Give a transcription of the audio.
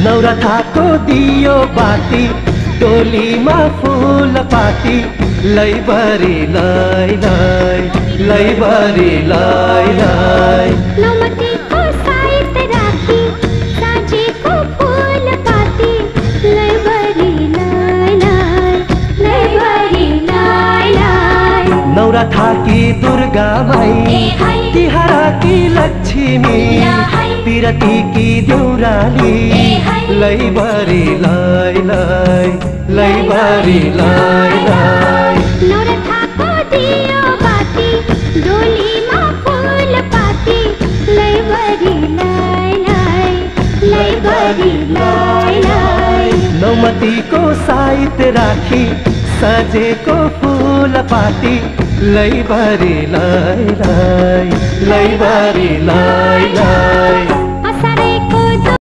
नौरथाको दियो बाती डोलीमा फूल पाती लैबरी लै लै लैबरी लै लै नौमतीको साइत राखी साँझेको फूल पाती लैबरी लै लै लैबरी लै लै नौरथाकी दुर्गा माई तिहारकी लक्ष्मी पिरतीकी देउराली लैबरी लै लै लैबरी लै लै नौरथाको दियो बाती डोलीमा फूल पाती लैबरी लै लै लैबरी लै लै नौमतीको साइत राखी साँझेको फूल पाती लैबरी लै लै लैबरी लै लै